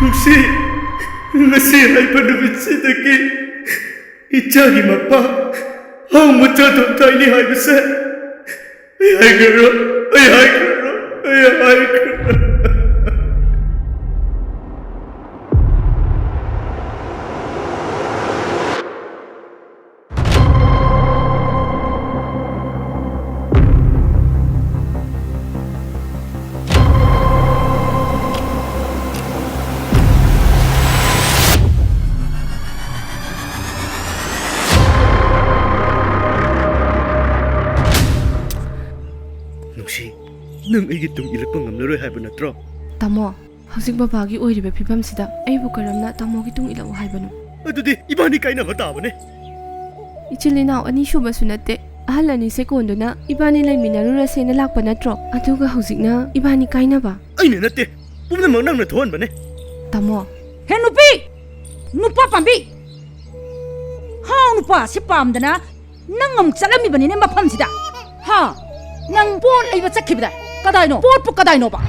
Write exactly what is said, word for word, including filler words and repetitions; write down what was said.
ꯅꯨꯡꯁꯤ, ꯉꯁꯤ ꯍꯥꯏꯕ ꯅꯨꯃꯤꯠꯁꯤꯗꯒꯤ ꯏꯆꯥꯒꯤ ꯃꯄꯥ ꯍꯥꯎ ꯃꯆꯥ ꯊꯣꯡ ꯊꯥꯏꯅꯤ ꯍꯥꯏꯕꯁꯦ ꯑꯩ ꯍꯥꯏꯈ꯭ꯔꯔꯣꯏ, ꯑꯩ ꯍꯥꯏꯈ꯭ꯔꯔꯣꯏ, ꯑꯩ ꯍꯥꯏꯈ꯭ꯔꯔꯣꯏ꯫ ꯅꯨꯡꯁꯤ, ꯅꯪ ꯑꯩꯒꯤ ꯇꯨꯡ ꯏꯜꯂꯛꯄ ꯉꯝꯂꯔꯣꯏ ꯍꯥꯏꯕ ꯅꯠꯇ꯭ꯔꯣ? ꯇꯥꯃꯣ, ꯍꯧꯖꯤꯛ ꯕꯕꯥꯒꯤ ꯑꯣꯏꯔꯤꯕ ꯐꯤꯕꯝꯁꯤꯗ ꯑꯩꯕꯨ ꯀꯔꯝꯅ ꯇꯥꯃꯣꯒꯤ ꯇꯨꯡ ꯏꯜꯂꯛꯎ ꯍꯥꯏꯕꯅꯣ? ꯑꯗꯨꯗꯤ ꯏꯕꯥꯅꯤ ꯀꯥꯏꯅꯕ ꯇꯥꯕꯅꯦ꯫ ꯏꯆꯤꯜ ꯏꯅꯥꯎ ꯑꯅꯤ ꯁꯨꯕꯁꯨ ꯅꯠꯇꯦ꯫ ꯑꯍꯜ ꯑꯅꯤꯁꯦ ꯀꯣꯟꯗꯨꯅ ꯏꯕꯥꯅꯤ ꯂꯩꯃꯤꯟꯅꯔꯨꯔꯁꯦꯅ ꯂꯥꯛꯄ ꯅꯠꯇ꯭ꯔꯣ? ꯑꯗꯨꯒ ꯍꯧꯖꯤꯛꯅ ꯏꯕꯥꯅꯤ ꯀꯥꯏꯅꯕ? ꯑꯩꯅ ꯅꯠꯇꯦ, ꯄꯨꯝꯅꯃꯛ ꯅꯪꯅ ꯊꯣꯛꯍꯟꯕꯅꯦ꯫ ꯇꯥꯃꯣ꯫ ꯍꯦ ꯅꯨꯄꯤ! ꯅꯨꯄꯥ ꯄꯥꯝꯕꯤ! ꯍꯥꯎ ꯅꯨꯄꯥꯁꯤ ꯄꯥꯝꯗꯅ ꯅꯪ ꯑꯃꯨꯛ ꯆꯠꯂꯝꯃꯤꯕꯅꯤꯅꯦ ꯃꯐꯝꯁꯤꯗ꯫ ꯍꯥ? ꯅꯪ ꯄꯣꯠ ꯂꯩꯕ ꯆꯠꯈꯤꯕꯗ ꯀꯗꯥꯏꯅꯣ? ꯄꯣꯠꯄꯨ ꯀꯗꯥꯏꯅꯣꯕ?